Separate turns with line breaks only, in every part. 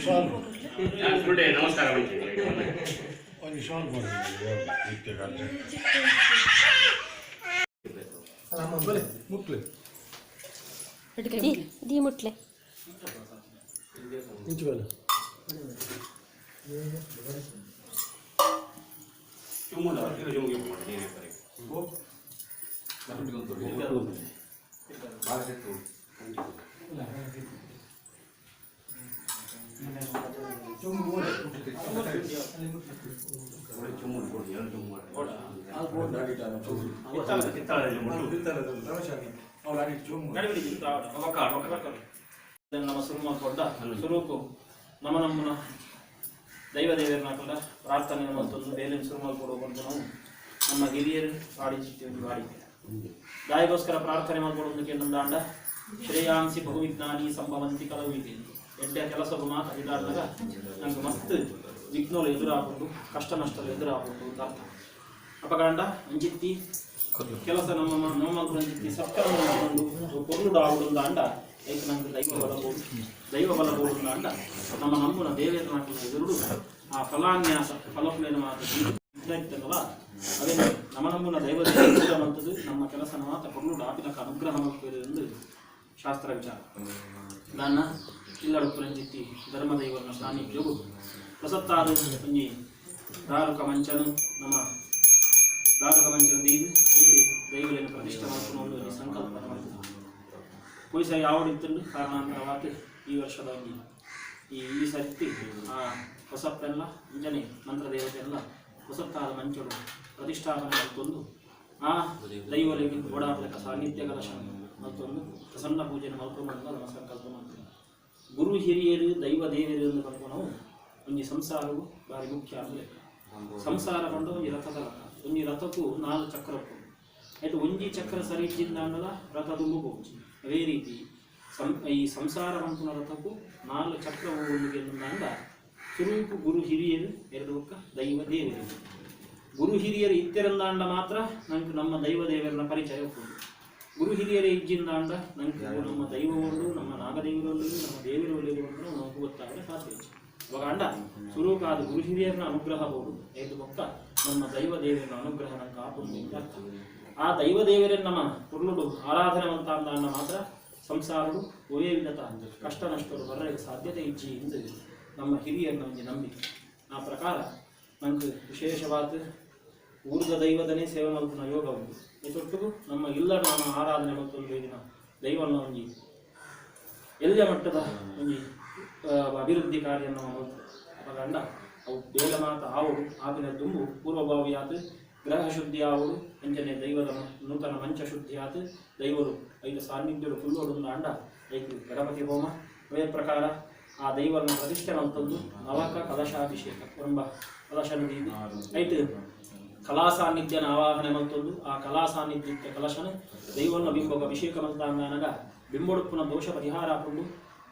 ಶಾಲ್.
Good day, ನಮಸ್ಕಾರ ಮಂಚಿ.
ಒಂಜಿ ಶಾಲ್ ಮಾಡಿ ಇತ್ತೆ. ಮುಟ್ಲೆ.
The the ಮುಟ್ಲೆ.
ಇಂಚು ಬಲೆ.
ಚುಮ್ಮುದ ಜುಮ್ಗೆ ನೀನೇ ಬರೀ.
ನಮ್ಮ ಸುರುಮ ಕೊಡ್ಡ ಸುರುಕು ನಮ್ಮ ನಮ್ಮನ ದೈವ ದೇವರನ್ನ ಪ್ರಾರ್ಥನೆ ಮತ್ತೊಂದು ಬೇಲಿನ ಸುರುಮಲ್ ಕೊಡುವ ನಾವು ನಮ್ಮ ಹಿರಿಯರು ವಾಡಿಸುತ್ತೀವಿ ವಾಡಿಕೆ ದಾಯಿಗೋಸ್ಕರ ಪ್ರಾರ್ಥನೆ ಮಾಡ್ಕೊಡೋದಕ್ಕೆ ನಂದಾಂಡ ಶ್ರೇಯಾಂಸಿ ಬಹುವಿಜ್ಞಾನಿ ಸಂಭವಂತಿ ಕಲವು ಇದೆ. ಎಡ್ಡೆ ಕೆಲಸ ಮಾತು ಇದಾದಾಗ ನಂಗೆ ಮಸ್ತ್ ವಿಘ್ನಗಳು ಎದುರಾಕೊಂಡು ಕಷ್ಟ ನಷ್ಟಗಳು ಎದುರಾಕೊಂಡು ಅಂತ ಅರ್ಥ. ಅಪಗಾಂಡ ಅಂಚಿತ್ತಿ ಕೆಲಸ ನಮ್ಮ ನಮ್ಮ ಅಂಚಿತ್ತಿ ಸತ್ಕರ್ಮ ಮಾಡಿಕೊಂಡು ಪೊರ್ಲು ಆಗುದು ಅಂಡ ಏಕ ನಂಗೆ ದೈವ ಬಲಬಹುದು. ದೈವ ಬಲಬಹುದು ಅಂಡ ನಮ್ಮ ನಮ್ಮನ ದೇವೇಂದ್ರನ ಎದುರು ಆ ಫಲಾನ್ಯಾಸ ಫಲಪ್ಲೇನ ಮಾತು ಇರ್ತದಲ್ಲ, ಅದೇ ನಮ್ಮ ನಮ್ಮನ ದೈವ ಮಂತದ್ದು ನಮ್ಮ ಕೆಲಸನ ಮಾತ ಪೊರ್ಲು ಆಪಿನಕ ಅನುಗ್ರಹ ಮಾಡ್ತದೆ ಎಂದು ಶಾಸ್ತ್ರ ವಿಚಾರ. ದಾನ್ನ ಇಲ್ಲಡು ಪುರಂಜಿತ್ತಿ ಧರ್ಮದೈವನ ಸಾನ್ನಿಧ್ಯವು ಪ್ರಸತ್ತಾದ ಒಂಜಿ ದಾರುಕ ಮಂಚನು, ನಮ್ಮ ದಾರುಕ ಮಂಚನ ದೀದು ಐತೆ ದೈವಲೇನು ಪ್ರತಿಷ್ಠೆ ಮಾಡ್ಕೊಂಡು ಒಂದು ಒಂಜಿ ಸಂಕಲ್ಪ ಮಾಡ್ತದೆ. ಪೊಯ್ಸ ಯಾವಡಿತ್ತಂಡು ಕಾರಣಾಂತರವಾದ ಈ ವರ್ಷದ ಒಂಜಿ ಈ ಈ ಸರ್ತಿ ಆ ಹೊಸತ್ತೆಲ್ಲ ಅಂಜನೆ ಮಂತ್ರದೇವತೆಲ್ಲ ಹೊಸತ್ತಾದ ಮಂಚಡು ಪ್ರತಿಷ್ಠಾಪನೆ ಮತ್ತೊಂದು ಆ ದೈವಲಿಗೆ ಓಡಾಡಲಿಕ್ಕೆ ಸಾನ್ನಿಧ್ಯ ಕಲಶ ಮತ್ತೊಂದು ಪ್ರಸನ್ನ ಪೂಜೆ ಮಲ್ಕೊಂಡು ಅಂತ ನಮ್ಮ ಸಂಕಲ್ಪ ಮಾಡ್ತೀವಿ. ಗುರು ಹಿರಿಯರು ದೈವ ದೇವಿಯರು ಎಂದು ಪನ್ಪುನವು ನಾವು ಒಂಜಿ ಸಂಸಾರವು ಭಾರಿ ಮುಖ್ಯ ಅಂತ ಲೆಕ್ಕ. ಸಂಸಾರ ಪಂಡ ಒಂಜಿ ರಥದ ರಥ. ಒಂಜಿ ರಥಕ್ಕೂ ನಾಲ್ಕು ಚಕ್ರ ಉಪ್ಪುಂಡು. ಆಯ್ತು, ಒಂಜಿ ಚಕ್ರ ಸರಿ ಇಜ್ಜಿಂದಾಂಡಲ ರಥ ದುಂಬು ಪೋಪುಜಿ. ಅದೇ ರೀತಿ ಈ ಸಂಸಾರ ಪನ್ಪುನ ರಥಕ್ಕೂ ನಾಲ್ಕು ಚಕ್ರ ಹೋಗುಂಡು ಸುರೂಪು ಗುರು ಹಿರಿಯರು, ಎರಡು ಬೊಕ್ಕ ದೈವ ದೇವರು. ಗುರು ಹಿರಿಯರು ಇತ್ತೆರಂದಾಂಡ ಮಾತ್ರ ನಂಗೆ ನಮ್ಮ ದೈವ ದೇವರನ್ನ ಪರಿಚಯ ಉಪ್ಪುಂಡು. ಗುರು ಹಿರಿಯರೇ ಇಜ್ಜಿಂದಾಂಡ ನಂಗೆ ನಮ್ಮ ದೈವಗಳು, ನಮ್ಮ ನಾಗದೇವರು, ನಮ್ಮ ದೇವರು ಅಂತ ನಮಗೆ ಗೊತ್ತಾಗಲು ಸಾಧ್ಯ ಇಜ್ಜಿ. ಅವಾಗ ಅಂಡ ಸುರೂಕಾದ ಗುರು ಹಿರಿಯರನ್ನ ಅನುಗ್ರಹ ಬೋಡು, ಐದು ಬೊಕ್ಕ ನಮ್ಮ ದೈವ ದೇವರನ್ನ ಅನುಗ್ರಹ ನಂಗೆ ಆಪುಂಡು ಅಂತ ಅರ್ಥ. ಆ ದೈವ ದೇವರನ್ನ ನಮ್ಮ ಪುರ್ಲುಡು ಆರಾಧನೆ ಅಂತ ಅಂದಾಂಡ ಮಾತ್ರ ಸಂಸಾರಡು ಒವೇ ವಿಧತ ಕಷ್ಟ ನಷ್ಟರು ಬರಲಿಕ್ಕೆ ಸಾಧ್ಯತೆ ಇಜ್ಜಿ ಎಂದು ನಮ್ಮ ಹಿರಿಯರನ್ನ ಒಂಜಿ ನಂಬಿಕೆ. ಆ ಪ್ರಕಾರ ನಂಗೆ ವಿಶೇಷವಾದ ಊರ್ದ ದೈವದನೇ ಸೇವೆ ಮಲ್ಪುನ ಯೋಗ ಉಂಟು. ಈ ನಮ್ಮ ಇಲ್ಲಡ ನಮ್ಮ ಆರಾಧನೆ ಮಲ್ತೊಂದು ದಿನ ದೈವನ ಒಂಜಿ ಎಲ್ಯ ಮಟ್ಟದ ಒಂಜಿ ಅಭಿವೃದ್ಧಿ ಕಾರ್ಯ ನಮ್ಮ ಮಲ್ತು. ಅಪಗಂಡ ಅವು ಬೇಲ ಮಾತ ಆವಡು ಆಪಿನ ದುಂಬು ಪೂರ್ವಭಾವಿಯಾತ್ ಗ್ರಹ ಶುದ್ಧಿ ಆವಡು. ಅಂಚನೆ ದೈವದ ನೂತನ ಮಂಚ ಶುದ್ಧಿ ಆತ್ ದೈವರು ಐದು ಸಾನ್ನಿಧ್ಯರು ಕುಲ್ಲೋಡು ಅಂಡ ಐಕು ಗಣಪತಿ ಹೋಮ, ಅವೇ ಪ್ರಕಾರ ಆ ದೈವನ ಪ್ರತಿಷ್ಠೆ ಮಲ್ತೊಂದು ನವಕ ಕಲಶಾಭಿಷೇಕ ಎಂಬ ಕಲಶ ದೀದು ಐಟ್ ಕಲಾ ಸಾನ್ನಿಧ್ಯನ ಆವಾಹನೆ ಮಲ್ತೊಂದು ಆ ಕಲಾ ಸಾನ್ನಿಧ್ಯಕ್ಕೆ ಕಲಶನ ದೈವನ ಬಿಂಬಗ ಅಭಿಷೇಕ ಮಲ್ತಾಂದಾನಗ ಬಿಂಬೊಡುಪ್ಪುನ ದೋಷ ಪರಿಹಾರ ಆಪುಂಡು.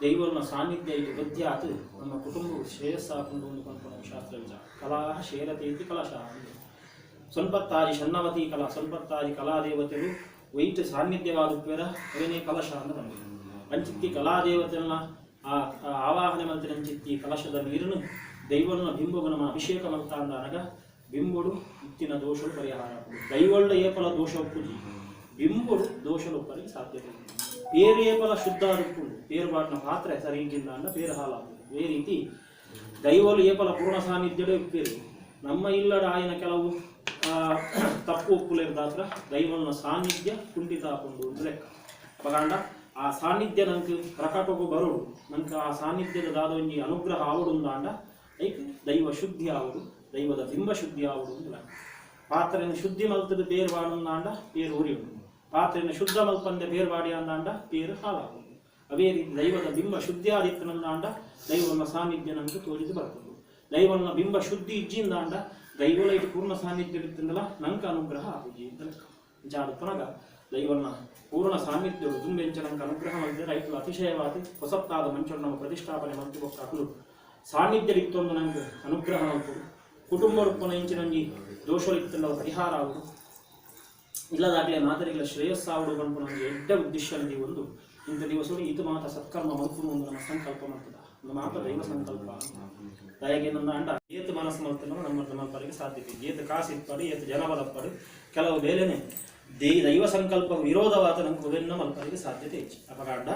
ದೈವನ ಸಾನ್ನಿಧ್ಯ ಇದು ವೃದ್ಧಿ ಆತು ನಮ್ಮ ಕುಟುಂಬ ಶ್ರೇಯಸ್ಸಾಪುಂಡು ಒಂದು ಪನ್ಪುನ ಶಾಸ್ತ್ರ ವಿಚಾರ. ಕಲಾ ಶೇರತೇತಿ ಕಲಶ ಅಂದು ಸೊನ್ಪತ್ತಾಜಿ ಷಣ್ಣವತಿ ಕಲಾ, ಸೊನ್ಪತ್ತಾಜಿ ಕಲಾದೇವತೆಲು ವೈಟ್ ಸಾನ್ನಿಧ್ಯವಾದುಪ್ಪೇರ ಅವೇನೇ ಕಲಶ ಅಂತ ಬಂದಿದೆ. ಅಂಚಿತ್ತಿ ಕಲಾದೇವತೆನ ಆ ಆ ಆವಾಹನೆ ಮಲ್ತಿನಂಚಿತ್ತಿ ಕಲಶದ ನೀರನ್ನು ದೈವನ ಬಿಂಬಗು ನಮ್ಮ ಅಭಿಷೇಕ ಮಲ್ತ ಅಂದಾನಗ ಬಿಂಬುಡು ಇತ್ತಿನ ದೋಷలు ಪರಿಹಾರ ಆಪುಂಡು. ದೈವಳ್ಳ ಏಪಲ ದೋಷ ಉಪ್ಪುಜಿ, ಬಿಂಬುಡು ದೋಷలు ಉಪ್ಪರಿಗೆ ಸಾಧ್ಯತೆ ಇಲ್ಲ. ಪೇರು ಏಪಲ ಶುದ್ಧ ಉಪ್ಪುಂಡು, ಪೇರು ಬಾಟ್ನ ಪಾತ್ರೆ ಸರಿ ಇಜ್ಜಿಂದ ಅಂಡ ಪೇರು ಹಾಲಾಪುಂಡು. ಅದೇ ರೀತಿ ದೈವಲು ಏಪಲ ಪೂರ್ಣ ಸಾನ್ನಿಧ್ಯಡೆ ಉಪ್ಪೇರು. ನಮ್ಮ ಇಲ್ಲಡ ಆಯನ ಕೆಲವು ತಪ್ಪು ಒಪ್ಪುಲೇರ್ದಾತ್ರ ದೈವನ ಸಾನ್ನಿಧ್ಯ ಕುಂಠಿತ ಆಪುಂಡು ಅಂತ ಲೆಕ್ಕ. ಅಪಗಾಂಡ ಆ ಸಾನ್ನಿಧ್ಯ ನಂಗೆ ಪ್ರಕಟಕ್ಕೂ ಬರೋಡು, ನಂಗೆ ಆ ಸಾನ್ನಿಧ್ಯದ ದಾದ ಒಂಜಿ ಅನುಗ್ರಹ ಆವಡು ಅಂದಾಂಡ ಐಕ್ ದೈವ ಶುದ್ಧಿ ಆವಡು, ದೈವದ ಬಿಂಬ ಶುದ್ಧಿ ಆವಡು ಅಂತ ಲೆಕ್ಕ. ಪಾತ್ರೆನ ಶುದ್ಧಿ ಮಲ್ತದ ಬೇರು ಬಾಡುಂದಾಂಡ ಪೇರು ಉರಿಯುಂಡು. ಪಾತ್ರೆನ ಶುದ್ಧ ಮಲ್ಪಂದೆ ಬೇರು ಬಾಡಿ ಅಂದಾಂಡ ಪೇರು ಹಾಳಾಗುಂಡು. ಅವೇ ರೀತಿ ದೈವದ ಬಿಂಬ ಶುದ್ಧಿ ಆದಿತ್ತನಂದಾಂಡ ದೈವನ ಸಾನ್ನಿಧ್ಯ ನಮ್ಗೆ ತೋರಿದು ಬರ್ತದೆ. ದೈವನ ಬಿಂಬ ಶುದ್ಧಿ ಇಜ್ಜಿಂದಾಂಡ ದೈವಲ ಇಟ್ಟು ಪೂರ್ಣ ಸಾನ್ನಿಧ್ಯ ಇತ್ತಂದಲ ನಂಗೆ ಅನುಗ್ರಹ ಆಪುಜಿ ಅಂತ ಲೆಕ್ಕ. ಜಾಡು ಪುನಗ ದೈವನ ಪೂರ್ಣ ಸಾನ್ನಿಧ್ಯವು ದುಂಬೆಂಚ ನಂಗೆ ಅನುಗ್ರಹ ಮಾಡಿದರೆ ರೈತರು ಅತಿಶಯವಾದ ಹೊಸತ್ತಾದ ಮಂಚನ್ನು ನಮ್ಮ ಪ್ರತಿಷ್ಠಾಪನೆ ಮಂತು ಬೊಕ್ಕ ಸಾನ್ನಿಧ್ಯ ಇತ್ತೊಂದು ನಂಗೆ ಅನುಗ್ರಹ ಮಲ್ಪುಡು. ಕುಟುಂಬ ರೂಪನ ಇಂಚಿನಂಜಿ ದೋಷಗಳಿತ್ತಂದ ಪರಿಹಾರ ಆಗುದು, ಇಲ್ಲದಾಗಲೇ ಮಾತರಿಗಳ ಶ್ರೇಯಸ್ಸಾವಡು ಪನ್ಪುನ ಒಂಜಿ ಎಡ್ಡೆ ಉದ್ದೇಶ ಒಂದು ಇಂಥ ದಿವಸಗಳು ಈತ ಮಾತ ಸತ್ಕರ್ಮ ಮಲ್ಪುನು ಒಂದು ನಮ್ಮ ಸಂಕಲ್ಪ ಮಾಡ್ತದ. ಮಾತ ದೈವ ಸಂಕಲ್ಪ ದಯಗೆ ನನ್ನ ಅಂಡ ಏತು ಮನಸ್ಸು ಮಲ್ತನ ನಮ್ಮ ಮಲ್ಪರಿಗೆ ಸಾಧ್ಯತೆ ಏತು ಕಾಸು ಇಪ್ಪಡು ಏತು ಜನ ಬಲಪ್ಪಡು ಕೆಲವು ಬೇಲೆನೆ ದೈವ ಸಂಕಲ್ಪ ವಿರೋಧವಾದ ನಮ್ಗೆ ಉವೆನ್ನ ಮಲ್ಪರಿಗೆ ಸಾಧ್ಯತೆ ಹೆಚ್ಚು. ಅಪಗಾಂಡ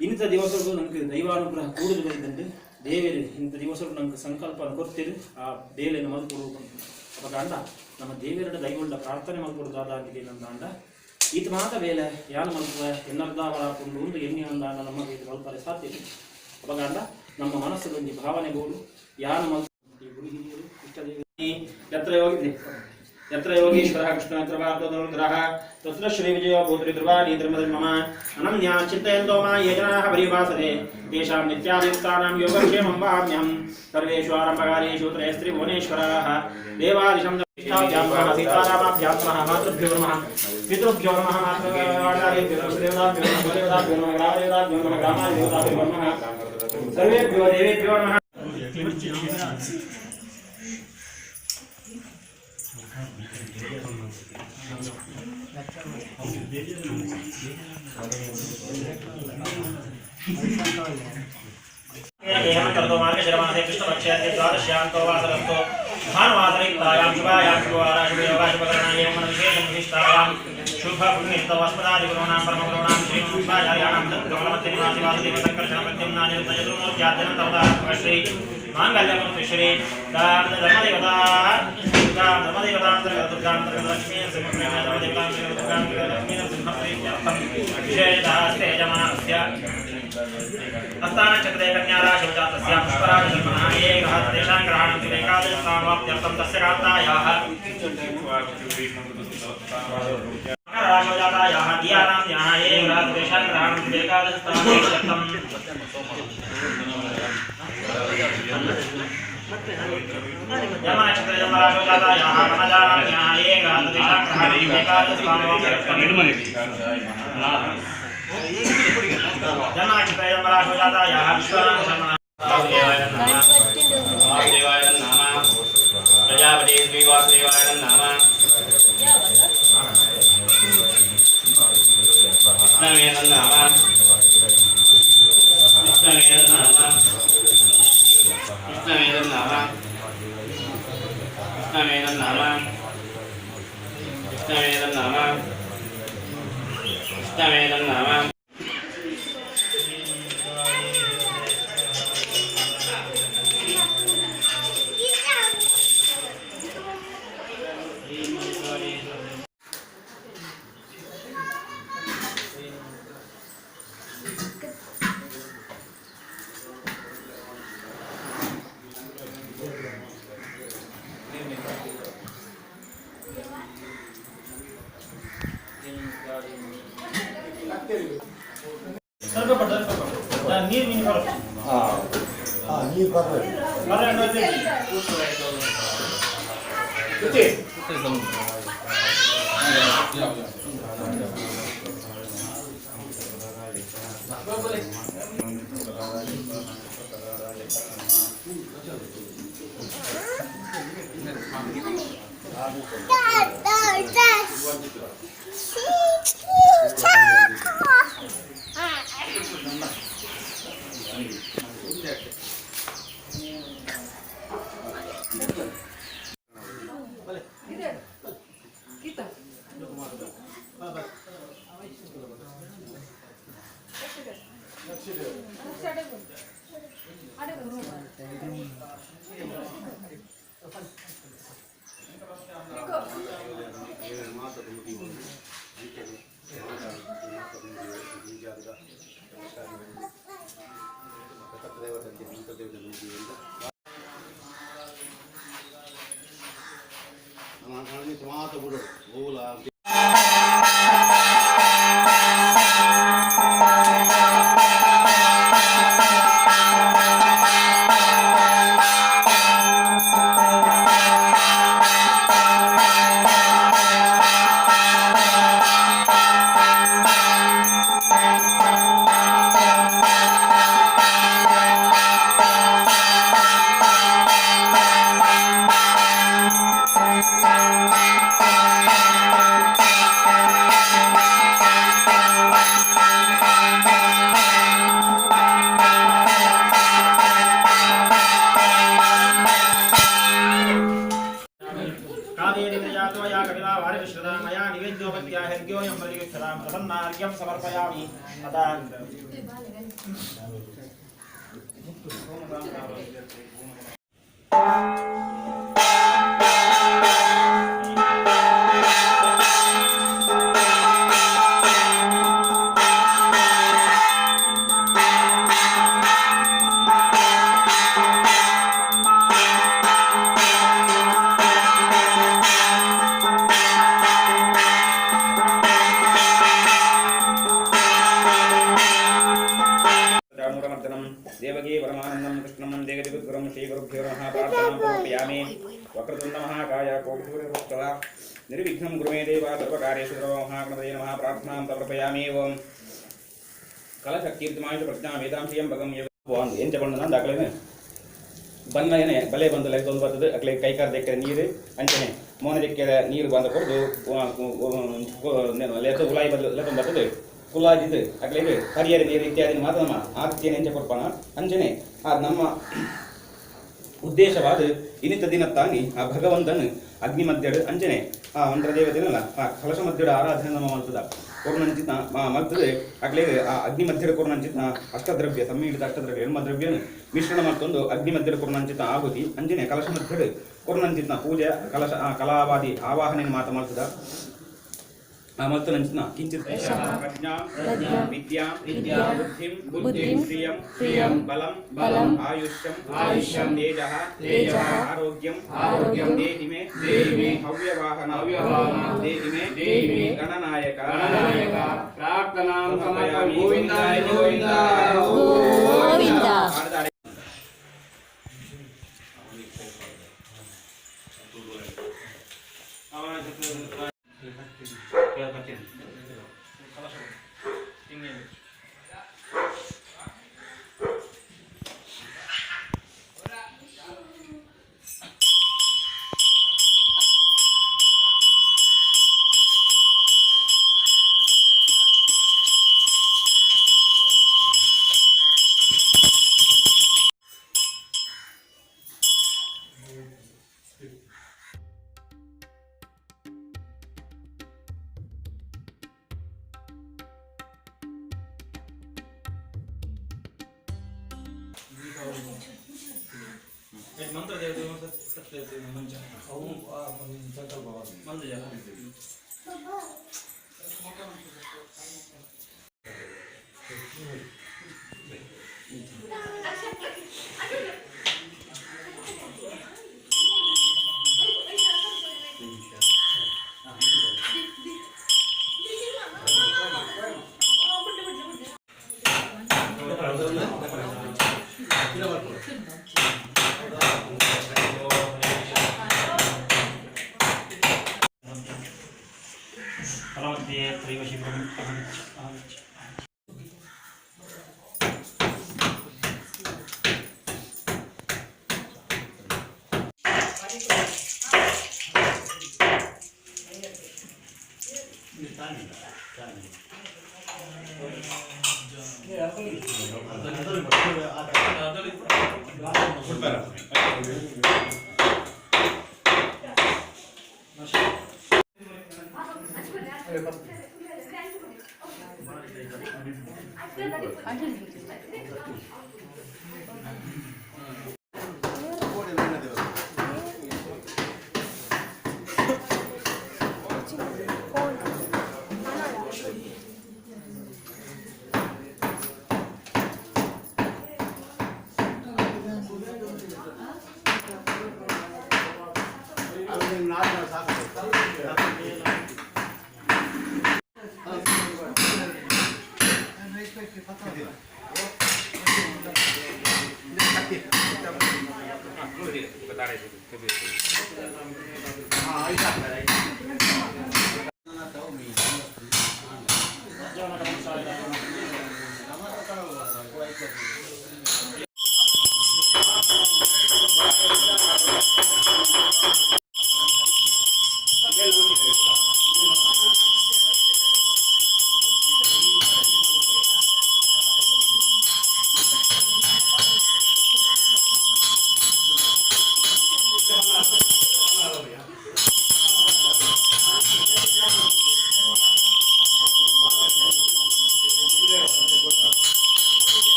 ಇಂಥ ದಿವಸಗಳು ನಮ್ಗೆ ದೈವಾನುಗ್ರಹ ಕೂಡುದು ಬಂದಂತೆ ದೇವರು ಇಂಥ ದಿವಸಗಳು ನಮ್ಗೆ ಸಂಕಲ್ಪ ಕೊಡ್ತೀರಿ ಆ ಬೇಲೆಯನ್ನು ಮಲ್ಕೊಡು. ಅಪಗಾಂಡ ನಮ್ಮ ದೇವರ ದೈವಳ್ಳ ಪ್ರಾರ್ಥನೆ ಮಲ್ಕೊಡುದಾದ ನನ್ನ ಅಂಡ ಈತ ಮಾತ ಬೇಲೆ ಯಾನು ಮಲ್ಪುವ ಎನ್ನರ್ದಾವಳ ಕೊಂಡು ಒಂದು ಎಣ್ಣೆ ಅಂದಾಂಡ ನಮ್ಮ ಇದು ಮಲ್ಪರೆ ಸಾಧ್ಯತೆ. ಅಪಗಾಂಡ ನಮ್ಮ ಮನಸ್ಸು ಭಾವನೆ ಬೋಡು ಯಾನು ಮಲ್ಪ ಗುರು ಹಿರಿಯರು ಇಷ್ಟ ಯತ್ರ ಯೋಗಿ ಯತ್ರ ಯೋಗೀಶ್ವರಃ ಕೃಷ್ಣ ಯತ್ರ ಪಾರ್ಥೋನುಗ್ರಹ ತತ್ರ ಶ್ರೀ ವಿಜಯೋ ಭೂತ್ರಿ ಧ್ರುವಾಣಿ ಧರ್ಮಧರ್ಮಮ ಅನನ್ಯಾ ಚಿಂತಯಂತೋ ಮಾ ಯೇ ಜನಾಃ ಪರ್ಯುಪಾಸತೆ ತೇಷಾಂ ನಿತ್ಯಾಭಿಯುಕ್ತಾನಾಂ ಯೋಗಕ್ಷೇಮಂ ವಹಾಮ್ಯಹಂ. ಸರ್ವೇಷು ಆರಂಭಕಾರ್ಯೇಷು ತ್ರಯಸ್ತ್ರಿಭುವನೇಶ್ವರಾಃ ದೇವಾದಿಶಂ ಇಷ್ಟಾಭ್ಯಾಂ ನಮಃ ಸೀತಾರಾಮಾಭ್ಯಾಂ ನಮಃ ಮಾತೃಭ್ಯೋ ನಮಃ ಪಿತೃಭ್ಯೋ ನಮಃ ಮಾತೃದೇವತಾಭ್ಯೋ ನಮಃ ದೇವತಾಭ್ಯೋ ನಮಃ ದೇವತಾಭ್ಯೋ ನಮಃ ಗ್ರಾಮದೇವತಾಭ್ಯೋ ನಮಃ ಗ್ರಾಮಾದಿದೇವತಾಭ್ಯೋ ನಮಃ ಸರ್ವೇಭ್ಯೋ ದೇವೇಭ್ಯೋ ನಮಃ. मार्गशिरमासे कृष्णपक्षे द्वादश्यान्तो वासरस्तो भानुवासरयुक्तायां शुभायां शुभवारा शुभयोगा शुभकरणा एवं विशेषं विशिष्टायां शुभ पुण्यस्तौ अस्मदादिगुरूणां परमगुरूणां श्रीमध्वाचार्याणां कमलमध्यनिवासि वासुदेव सङ्कर्षणप्रद्युम्नानिरुद्धचतुर्मूर्त्याद्यनन्तवतात्मकश्री माङ्गल्यमूर्ति श्री धर्मदेवता धर्मदेवतान्तर्गत दुर्गान्तर्गत लक्ष्मी नरसिंहप्रेम धर्मदेवतान्तर्गत दुर्गान्तर्गत लक्ष्मी नरसिंहप्रीत्यर्थं विशेषतः यजमानस्य हस्तानक्षत्रे कन्याराशौजातस्य पुष्पराजजन्मनः ये ग्रहाः तेषां ग्रहाणां एकादशस्थानवाप्त्यर्थं तस्य कान्तायाः मकरराशौजातायाः धियानां याः ये ग्रहाः तेषां ग्रहाणां एकादशस्थानवाप्त्यर्थं जन्मनक्षत्रे जन्मराशौजातायाः कमलानां याः ये ग्रहाः तेषां ग्रहाणां एकादशस्थानवाप्त्यर्थं जन्मनक्षत्रे जन्मराशौजातायाः विश्वनाथशर्मणः
वासुदेवाय नमः प्रजापति श्रीवासुदेवाय नमः विष्णवे नमः विष्णवे नमः विष्णवे नमः विष्णवे नमः विष्णवे नमः विष्णवे नमः.
ಸ್ವಲ್ಪ ಸ್ವಲ್ಪ ನೀರು ನೀನು ಬರೋ
ನೀರು ಬರಬೇಕು.
प्रतिगच्छतां मया निवेद्योपत्याहर्घ्योऽयं प्रतिगच्छतां प्रसन्नार्घ्यं समर्पयामि। अतः
चाणूरमर्दनं देवकी परमानन्दं कृष्णं वन्दे जगद्गुरुं श्रीगुरुभ्यो नमः। प्रार्थनां समर्पयामि। वक्रतुण्डमहाकाय कोटिसूर्यप्रभा निर्विघ्नं गुरु मे देव सर्वकार्येषु सर्वमहागणपतये नमः। प्रार्थनां समर्पयामि। ओं ಕಲಶಕೀರ್ತಿಮಾಯುಷ ಪ್ರಜ್ಞಾ ವೇದಾಂಶಿಯಂ ಭಗಂ ಯೋಗ ಎಂಚ ಪಂಡ ದಾಖಲೆ ಬನ್ನಯನೆ ಬಲೆ ಬಂದು ಲೆಕ್ಕ ಒಂದು ಬರ್ತದೆ. ಅಕ್ಲೆ ಕೈಕಾರ ದೆಕ್ಕರೆ ನೀರು ಅಂಚನೆ ಮೋನೆ ದೆಕ್ಕರೆ ನೀರು ಬಂದ ಕೊರದು ಲೆತ್ತ ಉಲಾಯಿ ಬದಲು ಲೆತ್ತ ಬರ್ತದೆ. ಕುಲ್ಲಾಜಿದ್ದು ಅಕ್ಲೆಗ್ ಪರಿಯರೆ ನೀರು ಇತ್ಯಾದಿ ಮಾತ್ರ ನಮ್ಮ ಆತಿಥ್ಯ ಎಂಚ ಕೊರ್ಪಣ ಅಂಚನೆ ಆ ನಮ್ಮ ಉದ್ದೇಶವಾದ ಇನ್ನಿತ ದಿನತ್ತಾನಿ ಆ ಭಗವಂತನ ಅಗ್ನಿ ಮಧ್ಯಡು ಅಂಚನೆ ಆ ಮಂತ್ರದೇವತೆನಲ್ಲ ಆ ಕಲಶ ಮಧ್ಯಡು ಆರಾಧನೆ ನಮ್ಮ ಮಲ್ತದ ಕೊರ್ನಂಚಿತ ಮಲ್ತದೆ. ಅಕ್ಲೆಗ್ ಆ ಅಗ್ನಿ ಮಧ್ಯಡು ಕೊರ್ನಂಚಿತ ಅಷ್ಟದ್ರವ್ಯ ಸಮ್ಮಿಳಿತ ಅಷ್ಟದ್ರವ್ಯ ಎಣ್ಮ ದ್ರವ್ಯನು ಮಿಶ್ರಣ ಮಲ್ತೊಂದು ಅಗ್ನಿ ಮಧ್ಯಡು ಕೊರ್ನಂಚಿತ ಆಹುತಿ ಅಂಚನೆ ಕಲಶ ಮಧ್ಯಡು ಕೊರ್ನಂಚಿತ ಪೂಜೆ ಕಲಶ ಕಲಾವಾದಿ ಆವಾಹನೆ ಮಾತ ಮಲ್ತದ. ಆ ಮಲ್ತನಂಚಿನ ಕಿಂಚಿತ್ ಪ್ರಜ್ಞಾ ವಿದ್ಯಾ ಬುದ್ಧಿಂ
ಬುದ್ಧಿಂ
ಶ್ರಿಯಂ
ಶ್ರಿಯಂ
ಬಲಂ
ಬಲಂ
ಆಯುಷ್ಯಂ
ಆಯುಷ್ಯಂ
ತೇಜಃ
ತೇಜಃ
ಆರೋಗ್ಯಂ
ಆರೋಗ್ಯಂ
ದೇಹಿ ಮೇ
ದೇಹಿ ಮೇ
ಹವ್ಯವಾಹನ
ಹವ್ಯವಾಹನ
ದೇಹಿ ಮೇ
ದೇಹಿ ಮೇ
ಗಣನಾಯಕ
ಗಣನಾಯಕ. ಪ್ರಾರ್ಥನಾಂ ಸಮರ್ಪಯಾಮಿ. ಗೋವಿಂದ ಗೋವಿಂದ
ಗೋವಿಂದ.
ಮಂತ್ರ ದೇವತೆ ಸತ್ಯದೇವತೆ ಮಂಚ
ಅವು ಸಂಕಲ್ಪ
ಮಂತ್ರ ಜನ. ಫಲವದ್ಯೆ ತ್ರೈವ ಶೀಘ್ರಂ ಆಗಚ್ಚ ಆಗಚ್ಚ.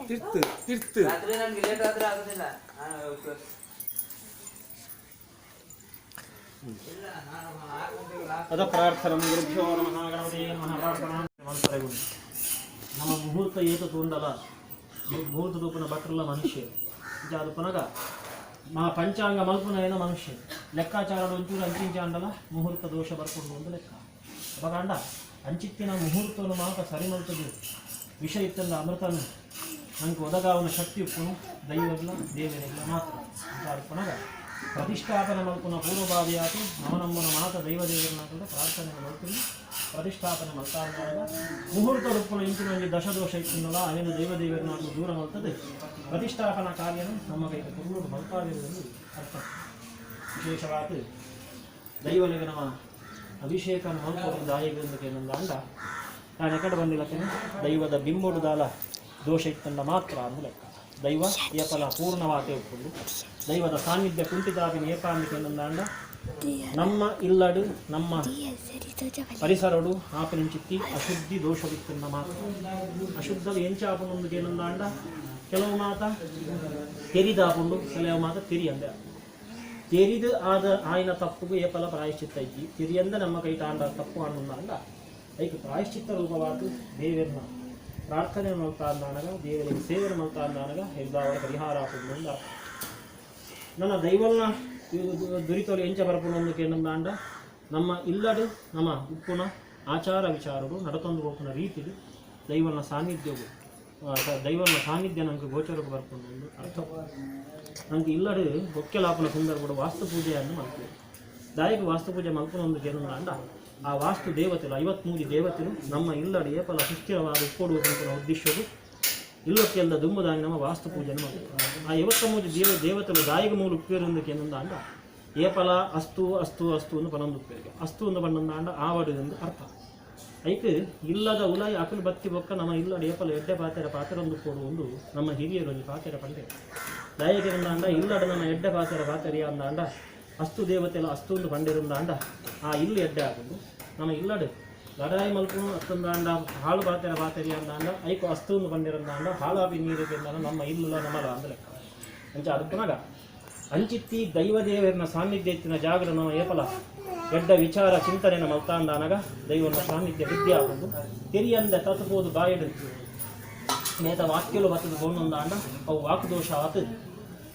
ತಿರ್ತು ತಿರ್ತು.
ರಾತ್ರಿ ನನ್ಗೆ ಲೇಟ್ ಆದ್ರೆ ಆಗುದಿಲ್ಲ.
ಅದ ಪ್ರಾರ್ಥನಂ ಗುರುಭ್ಯೋ ನಮಃ ಗಣಪತಯೇ ನಮಃ. ಪ್ರಾರ್ಥನಾ ಮಲ್ಪರೆಗುಂಡು ನಮ್ಮ ಮುಹೂರ್ತ ಏತ ತೂಂಡಲ ಮುಹೂರ್ತ ತೂಪುನ ಭಟ್ರಲ್ಲ ಮನುಷ್ಯ ಅದು ಪನಗ ಮಾ ಪಂಚಾಂಗ ಮಲ್ಪುನ ಏನ ಮನುಷ್ಯ ಲೆಕ್ಕಾಚಾರ ಒಂಚೂರು ಅಂಚಿಂಚ ಅಂಡಲ ಮುಹೂರ್ತ ದೋಷ ಬರ್ಕೊಂಡು ಒಂದು ಲೆಕ್ಕ. ಅಪಗಾಂಡ ಅಂಚಿತ್ತಿನ ಮುಹೂರ್ತನು ಮಾತ ಸರಿ ಮಲ್ತದು ವಿಷ ಇತ್ತಂದ ಅಮೃತನು ನಂಗೆ ಒದಗಾವನ ಶಕ್ತಿ ಉಪ್ಪುನು ದೈವಲ್ಲ ದೇವರಿಲ್ಲ ಮಾತ್ರ ಅಂತ ಪನಗ ಪ್ರತಿಷ್ಠಾಪನೆ ಮಲ್ಪುನ ಪೂರ್ವಭಾವಿಯಾತು ನಮನಮ್ಮನ ಮಾತ ದೈವ ದೇವರನ್ನಾಕಂಡ ಪ್ರಾರ್ಥನೆ ಮಲ್ತೀನಿ. ಪ್ರತಿಷ್ಠಾಪನೆ ಮಲ್ತಾಂದಾಗ ಮುಹೂರ್ತ ರೂಪುನ ಇಂಚಿನ ಒಂಜಿ ದಶದೋಷ ಇತ್ತಿನಲ್ಲ ಅವೇನು ದೈವ ದೇವರನ್ನ ದೂರ ಮಲ್ತದೆ ಪ್ರತಿಷ್ಠಾಪನಾ ಕಾರ್ಯನು ನಮ್ಮ ಕೈಗೆ ಕುರುಡು ಮಲ್ತಾದಿರುವುದು ಅರ್ಥ. ವಿಶೇಷವಾದ ದೈವನಿಗೆ ನಮ್ಮ ಅಭಿಷೇಕ ಮಲ್ಪೊಡು ದಾಯಿಗೆ ಅಂದ ನಾನು ಎಕಡೆ ಬಂದಿಲ್ಲಕ್ಕೇನೆ ದೈವದ ಬಿಂಬೊಡು ದಾಲ ದೋಷ ಇತ್ತಂಡ ಮಾತ್ರ ಅಂದು ಲೆಕ್ಕ. ದೈವ ಏಪಲ ಪೂರ್ಣವಾತೆ ಉಪ್ಪುಂಡು ದೈವದ ಸಾನ್ನಿಧ್ಯ ಕುಂಠಿತಾಪಿನ ಏಪಾಂದಿಕೆ ಅಂಡ ನಮ್ಮ ಇಲ್ಲಡು ನಮ್ಮ ಪರಿಸರಡು ಆಪನಿಂಚಿತ್ತಿ ಅಶುದ್ಧಿ ದೋಷವಿತ್ತಂಡ ಮಾತ್ರ. ಅಶುದ್ಧ ಎಂಚ ಆಪನೊಂದು ಏನಂದಾಂಡ ಕೆಲವು ಮಾತ ತೆರಿದಾಪುಂಡು ಕೆಲವು ಮಾತ ತೆರಿಯಂದೆ ತೆರಿದು ಆದ ಆಯ್ನ ತಪ್ಪುಗು ಏಪಲ ಪ್ರಾಯಶ್ಚಿತ್ತ ಇದ್ದಿ ತೆರಿಯಂದ ನಮ್ಮ ಕೈ ತಾಂಡ ತಪ್ಪು ಅನ್ನೊಂದಾಂಡ ಐಕ್ ಪ್ರಾಯಶ್ಚಿತ್ತ ರೂಪವಾತು ದೇವರನ್ನ ಪ್ರಾರ್ಥನೆ ಮಲ್ತಾ ಅಂದಾನಗ ದೇವರಿಗೆ ಸೇವನೆ ಮಲ್ತಾ ಅಂದಾನಗ ಹೆದ್ದಾವರ ಪರಿಹಾರ ಆಪುಂಡು. ನನ್ನ ದೈವಲ್ನ ದುರಿತೋಲು ಎಂಚ ಬರಪುನೊಂದು ಕೇಂದಂದಾಂಡ ನಮ್ಮ ಇಲ್ಲಡು ನಮ್ಮ ಉಪ್ಪುನ ಆಚಾರ ವಿಚಾರಡು ನಡತೊಂದು ಹೋಪುನ ರೀತಿಡು ದೈವನ ಸಾನ್ನಿಧ್ಯವು ದೈವನ ಸಾನ್ನಿಧ್ಯ ನಮಗೆ ಗೋಚರಕ್ಕೆ ಬರ್ಕೊಂಡು ಒಂದು ಅರ್ಥ. ನಮ್ಗೆ ಇಲ್ಲಡು ಒಕ್ಕೆಲಾಪನ ಸಂದರ್ಭಡು ವಾಸ್ತು ಪೂಜೆಯನ್ನು ಮಾಡ್ತೀವಿ. ದಾಯಿಗೆ ವಾಸ್ತು ಪೂಜೆ ಮಲ್ಪುನ ಒಂದು ಕೇಂದ್ರಾಂಡ ಆ ವಾಸ್ತು ದೇವತೆಲು 53 ದೇವತೆಲು ನಮ್ಮ ಇಲ್ಲಡು ಏಪಲ ಸುಸ್ಥಿರವಾದ ಉಪ್ಪೋಡು ಅಂತ ಉದ್ದೇಶವು ಇಲ್ಲೊಕ್ಕೆಲ್ದ ದುಂಬುದಾಗಿ ನಮ್ಮ ವಾಸ್ತು ಪೂಜೆಯನ್ನು ಮಾಡ್ತೀವಿ. ಆ 53 ದೇವತೆಲು ದಾಯಿಗೆ ಮೂಲ ಉಪ್ಪೇರೊಂದಕ್ಕೆ ಏನಂದ ಏಪಲ ಅಸ್ತು ಅಸ್ತು ಅಸ್ತು ಒಂದು ಪನೊಂದು ಉಪ್ಪೇರಿಗೆ ಅಸ್ತು ಒಂದು ಬಣ್ಣಂದಾಂಡ ಆವಡು ಎಂದು ಅರ್ಥ. ಐಕ್ ಇಲ್ಲದ ಉಲಾಯಿ ಅಕಲು ಬತ್ತಿ ಬೊಕ್ಕ ನಮ್ಮ ಇಲ್ಲದ ಏಪಲ ಎಡ್ಡೆ ಪಾತೆರ ಪಾತೆರೊಂದು ಕೊಡು ಒಂದು ನಮ್ಮ ಹಿರಿಯರು ಒಂದು ಪಾತೆರ ಪಂಡೆ ದಾಯಕರಂದಾಂಡ ಇಲ್ಲಡ ನಮ್ಮ ಎಡ್ಡೆ ಪಾತೆರ ಪಾತೆರಿಯ ಅಂದಾಂಡ ಅಸ್ತು ದೇವತೆಲ ಅಸ್ತು ಒಂದು ಪಂಡಿರುಂದಾಂಡ ಆ ಇಲ್ಲು ಎಡ್ಡೆ ಆಗುಂಡು ನಮ್ಮ ಇಲ್ಲಡು ಲಡಾಯಿ ಮಲ್ಪುನು ಅತ್ತಂದಾಂಡ ಹಾಳು ಪಾತೆರ ಪಾತೆರಿಯ ಅಂದಾಂಡ ಐಕು ಅಸ್ತು ಒಂದು ಪಂಡಿರಂದಾಂಡ ಹಾಳಾಪಿ ನೀರು ನಮ್ಮ ಇಲ್ಲುಲ ನಮಲ ಅಂದ ಲೆಕ್ಕ. ಅಂಚ ಅದು ಅಂಚಿತ್ತಿ ದೈವದೇವರನ ಸಾನ್ನಿಧ್ಯ ಇತ್ತಿನ ಜಾಗರ ನಮ್ಮ ಏಪಲ ಎಡ್ಡ ವಿಚಾರ ಚಿಂತನೆನ ಮಲ್ತಾಂದಾನಗ ದೈವನ ಸಾನ್ನಿಧ್ಯ ವಿದ್ಯೆ ಆಗುಂಡು ತೆರಿಯಂದ ತತ್ಬೋದು ಬಾಯಿಡು ನೇತ ವಾಕ್ಯಲು ಬತ್ತದ ಬೋನೊಂದಾಂಡ ಅವು ವಾಕ್ದೋಷ ಆತು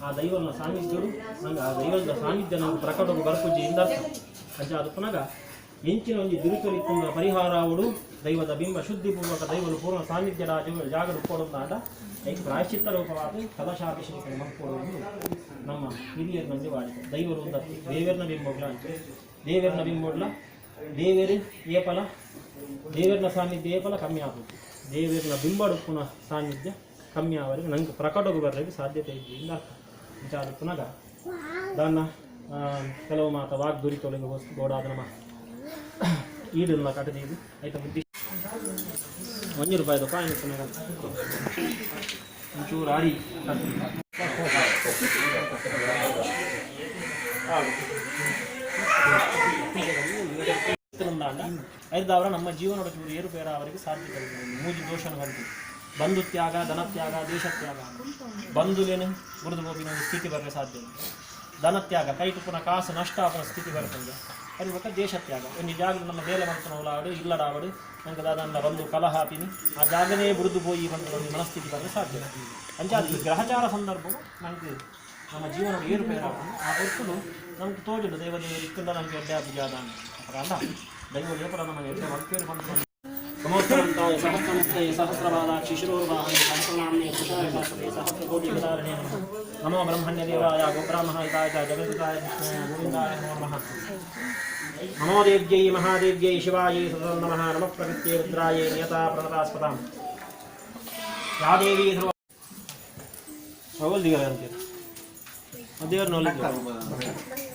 ಆ ದೈವನ ಸಾನ್ನಿಧ್ಯಡು ನಂಗೆ ಆ ದೈವದ ಸಾನ್ನಿಧ್ಯ ನಮ್ಗೆ ಪ್ರಕಟವು ಬರ್ಪುಜಿ ಇಂದರ್ಥ. ಅಂಚ ಅದು ಪುನಗ ಎಂಚಿನ ಒಂಜಿ ದುರಿತೊಲಿತ್ತುಂದ ಪರಿಹಾರಾವುಡು ದೈವದ ಬಿಂಬ ಶುದ್ಧಿಪೂರ್ವಕ ದೈವನು ಪೂರ್ಣ ಸಾನ್ನಿಧ್ಯ ಜಾಗರು ಕೊಡೊಂದಾಂಡ ಐಕ್ ಪ್ರಾಯಶ್ಚಿತ್ತ ರೂಪವಾದ ಕಲಶಾಭಿಷೇಕ ಮಲ್ಪೊಡು ನಮ್ಮ ಹಿರಿಯರಿನಲ್ಲಿ ವಾಡಿಕೆ. ದೈವರು ಒಂದತ್ತಿ ದೇವರನ ಬಿಂಬೊಡ್ಲ ಅಂಚೆ ದೇವರನ ಬಿಂಬೊಡ್ಲ ದೇವೇರು ಏಪಲ ದೇವರನ ಸಾನ್ನಿಧ್ಯ ಏಪಲ ಕಮ್ಮಿ ಆಗುತ್ತೆ ದೇವರನ ಬಿಂಬಡುಪ್ಪುನ ಸಾನ್ನಿಧ್ಯ ಕಮ್ಮಿ ಆವರೆಗೆ ನಂಗೆ ಪ್ರಕಟಗೂ ಬರಲಿಕ್ಕೆ ಸಾಧ್ಯತೆ ಇದ್ದಿಂದ ಅರ್ಥ. ಅಂಚ ಅದು ಪುನಗ ದಾನ್ನ ಕೆಲವು ಮಾತ ವಾಗ್ ದುರಿತೊಳಗೆ ಗೋಡಾದ ನಮ್ಮ ಈಡನ್ನ ಕಟ್ಟದೀದು ಐತ ಬುದ್ಧಿ ಒಂಜಿ ರೂಪಾಯಿದ ಕಾಯಿನ್ ಪುನಗ ಒಂಚೂರು ಆರಿ. ಐದಾವರ ನಮ್ಮ ಜೀವನದ ಚೂರು ಏರುಪೇರ ಅವರಿಗೆ ಸಾಧ್ಯತೆ. ಮೂಜಿ ದೋಷನ ಬಂತು: ಬಂಧು ತ್ಯಾಗ, ಧನತ್ಯಾಗ, ದೇಶತ್ಯಾಗ. ಬಂಧುಲೇನು ಗುರುದು ಗೋಪಿನ ಸ್ಥಿತಿ ಬರಲು ಸಾಧ್ಯ ಇಲ್ಲ. ಧನತ್ಯಾಗ, ಕೈ ತುಪ್ಪನ ಕಾಸು ನಷ್ಟ ಆಪನ ಸ್ಥಿತಿ ಬರ್ತದೆ. ಅದು ಬೊಕ್ಕ ದೇಶತ್ಯಾಗ. ಒಂಜಿ ಜಾಗ ನಮ್ಮ ಬೇಲೆ ಮಂತನವಲಾಡು ಇಲ್ಲಡಾವಡು ನಂಗೆ ದಾದ ಬಂದು ಕಲಹ ಆಪಿನಿ, ಆ ಜಾಗನೇ ಬುರುದು ಪೋಯಿ ಪಂಡ ಒಂಜಿ ಮನಸ್ಥಿತಿ ಬರಲು ಸಾಧ್ಯ. ಅಂಚಾದ ಈ ಗ್ರಹಚಾರ ಸಂದರ್ಭವು ನಮ್ಗೆ ನಮ್ಮ ಜೀವನದ ಏರುಪೇರು ಆಪುಂಡು. ಆ ಹೊರ್ತುಡು ನಮ್ಗೆ ತೋಜುಂಡು, ದೇವದೇವರು ಇತ್ತುಂಡ ನಮ್ಗೆ ಎಡ್ಡೆ ಆಪುಜಿ ಆದಾನ ಅಪಗಾಂಡ ದೈವ ಏಪಡ ನಮಗೆ ಎಡ್ಡೆ ಮಲ್ಪೇರು ಪಂಡ. ನಮೋತ್ತರಂತಾಯ ಸಹಸ್ರಮೂರ್ತಯೇ ಸಹಸ್ರಪಾದಾಕ್ಷಿ ಶಿರೋರ್ವಾಹನೆ ಸಹಸ್ರನಾಮ್ನೇ ಕುಶಾಯ ಶಾಶ್ವತೆ ಸಹಸ್ರಕೋಟಿ ಅವತಾರಣೆ ನಮಃ. ನಮೋ ಬ್ರಹ್ಮಣ್ಯ ದೇವಾಯ ಗೋಬ್ರಾಹ್ಮಣ ಹಿತಾಯ ಚ ಜಗದ್ಹಿತಾಯ ವಿಷ್ಣುವೇ ಗೋವಿಂದಾಯ ನಮೋ ನಮಃ. ನಮೋ ದೇವ್ಯೈ ಮಹಾದೇವ್ಯೈ ಶಿವಾಯೈ ಸತತಂ ನಮಃ. ನಮಃ ಪ್ರಕೃತ್ಯೈ ರುದ್ರಾಯೈ ನಿಯತಾ ಪ್ರಣತಾಸ್ಪದಾಂ. ಯಾ ದೇವಿ ಧ್ರುವ ಹೋಗಲ್ದಿಗರ ಅಂತೀರ. ದೇವ್ರನ್ನ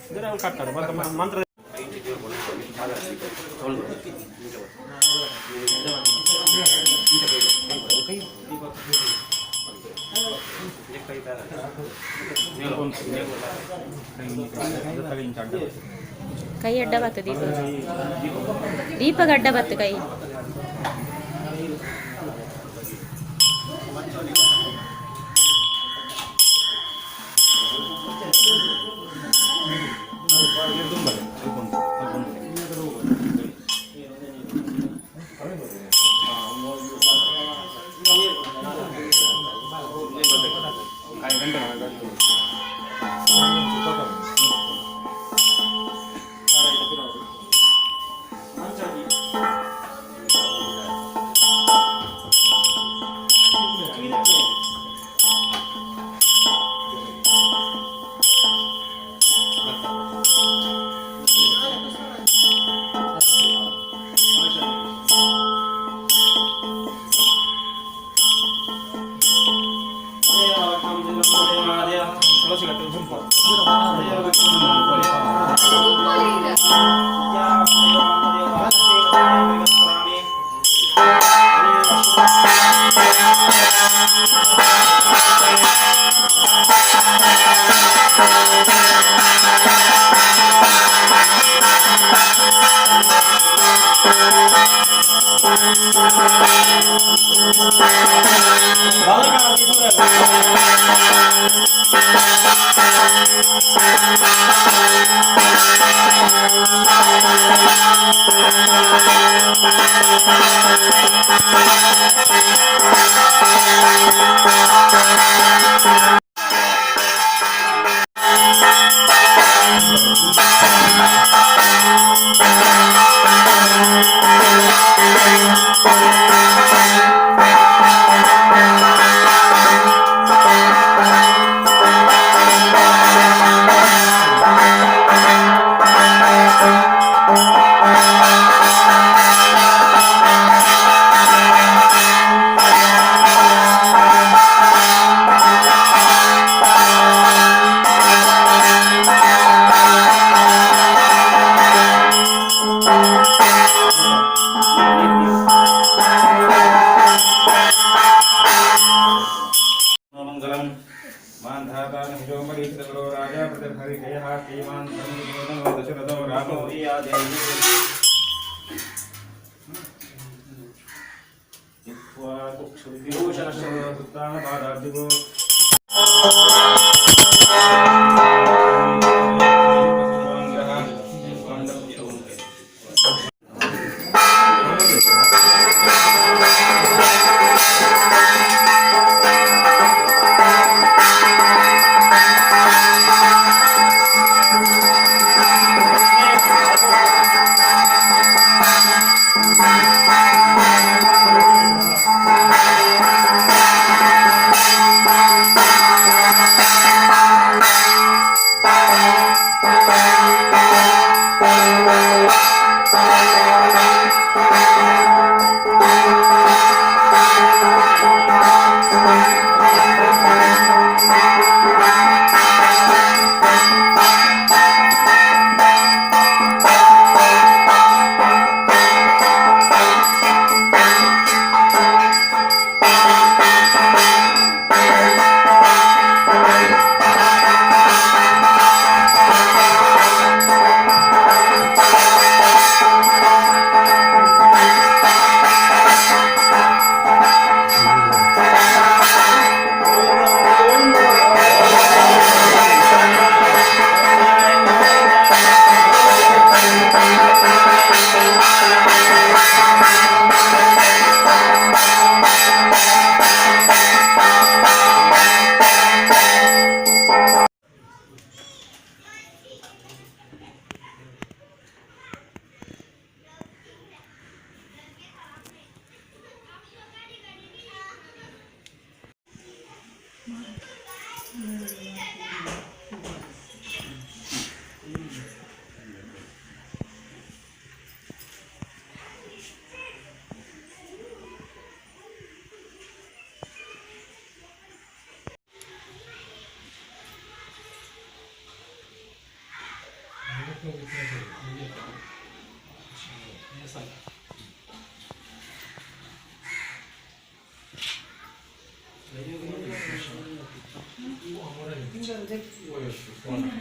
ದೇವ್ರ ಅವ್ರು ಕಟ್ಟಾರೆ ಮತ್ತೆ ಮಂತ್ರ.
ಕೈ ಅಡ್ಡ ಬತ್ತು ದೀಪ, ದೀಪಗ ಅಡ್ಡ ಬತ್ತು ಕೈ.
ಮಂಗಲಂ ಮಾಂಧಾತಾನಹಿಜೋಮರೀಶರೋ ರಾಜಾ ಪ್ರತಿಹರಿಜಯಃ ಶ್ರೀಮಾನ್ ಸಂವಿಧೇನೋ ದಶರಥೋ ರಾಮೋ ವಿಭೂಷಣಪಾದಾಬ್ಧಿಗೋ.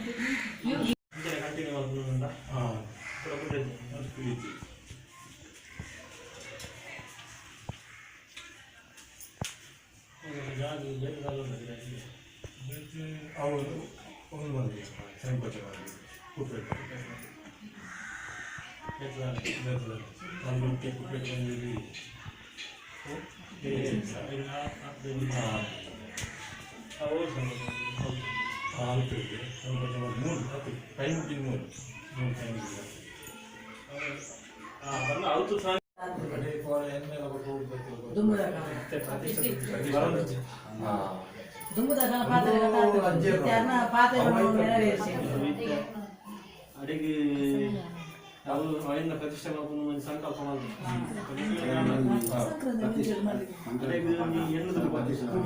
ಇಂಚನೆ ಕಂಟಿನ್ಯೂ ಮಲ್ಪುನುಂಡ ಪೂರ ಕುಡ್ರೆಜ್ಜಿ. ಜಾಗ ಬೇರೆ ದಾಲ ಉಂಡು ಗಿಡ.
ಅವರು ಒಂದು ಮಂದಿ ಸಂಕೋಚ ಮಾಡಿ ಕುಪ್ಪೆ.
ಬೇರೆ ದಾಲ.
ನಮ್ಮೊಟ್ಟಿಗೆ ಕುಪ್ಪೆ ಬಂದಿರಿ. ಸಂಕೋಚ ಮಾಡಿ ಮೂರು ಹತ್ತು ಟೈಮ್ ಮೂರು ಮೂರು ಟೈಮ್.
ಅಡಿಗೆ ಅವು ಅವಿಂದ ಪ್ರತಿಷ್ಠೆ ಮಲ್ಪುನ ಒಂಜಿ ಸಂಕಲ್ಪ ಮಲ್ಪುನ ಅಡೆಗ್ ಒಂಜಿ ಎಣ್ಣುದು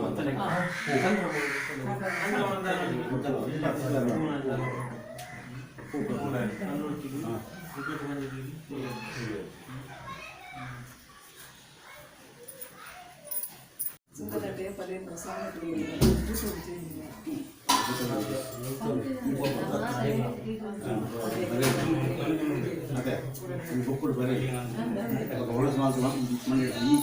ಬತ್ತಲೆ
ಅದೇ ಬುಕ್ಕುಡು ಬರೀ ಒಳ್ಳೆ ಮಂಡಿ ಈ.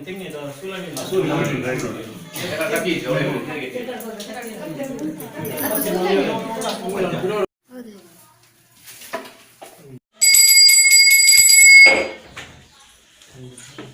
ತೆಂಗಿದ ಸೂಲಂಗಿ. ಶ್ರೀ.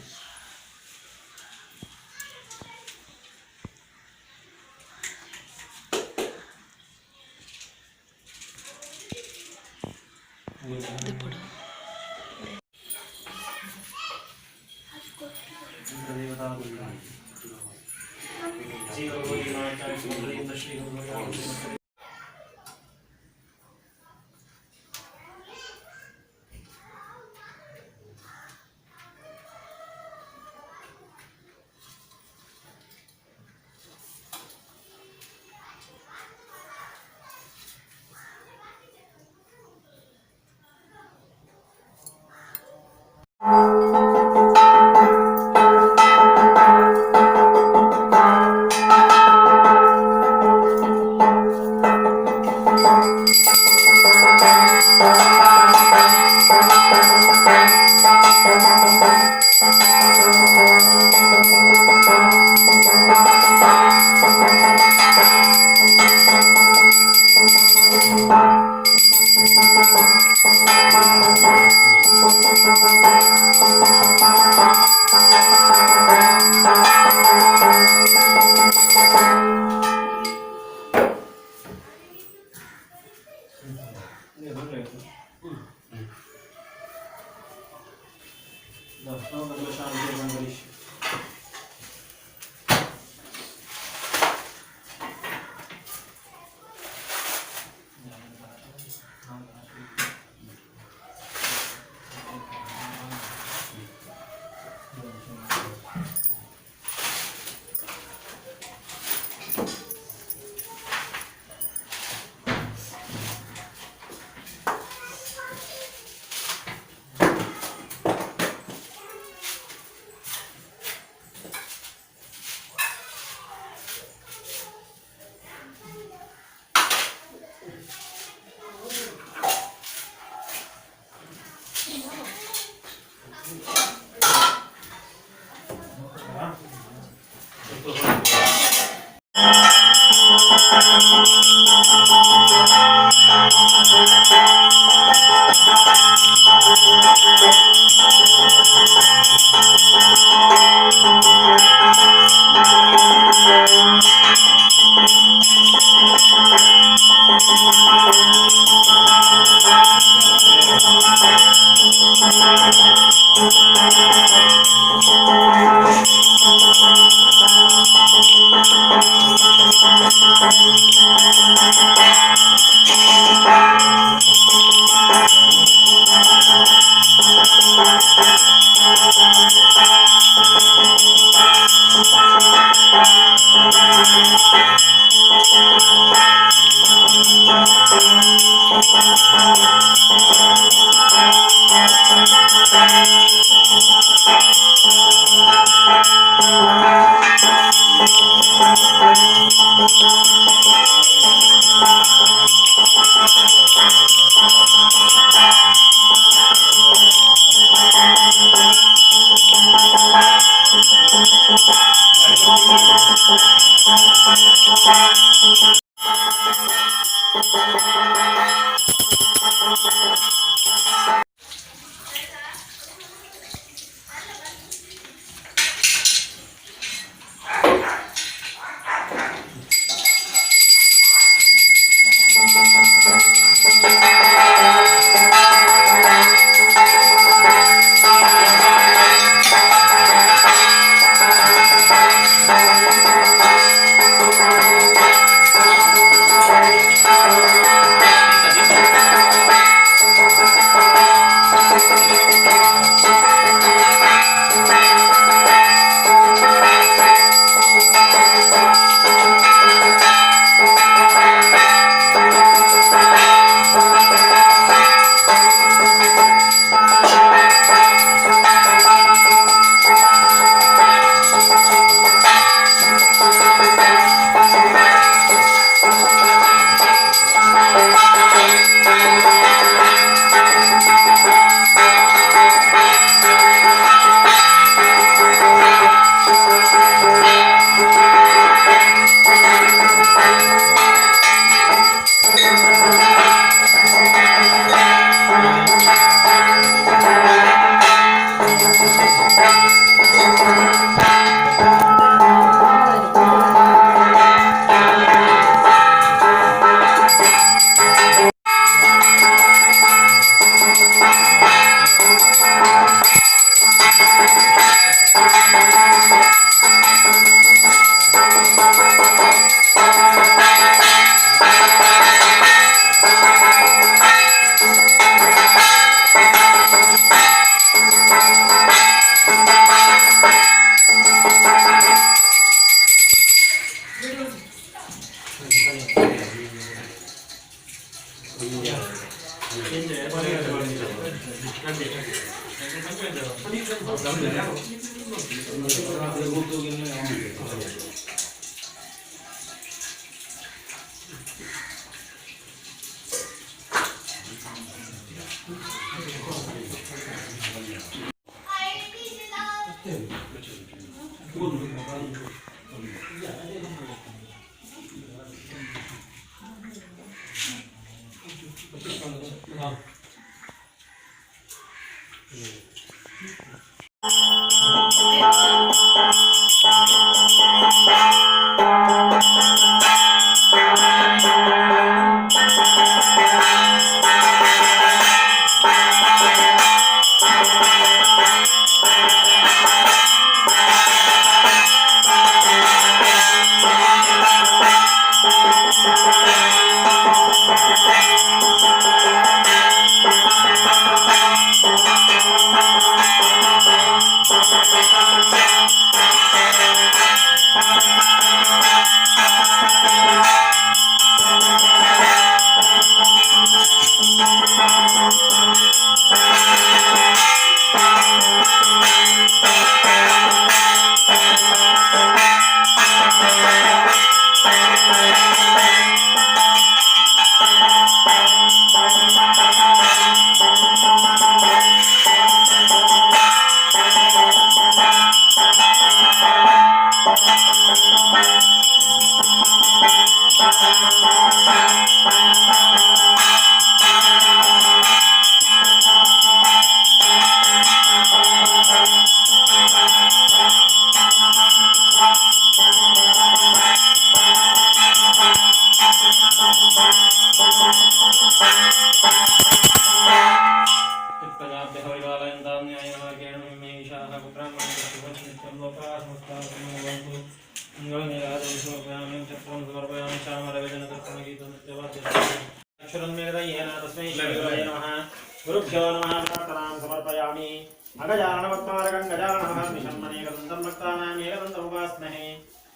अगजाननपद्मारकं गजाननमहर्निशम्मनेकदन्तं भक्तानां एकदन्तमुपास्महे।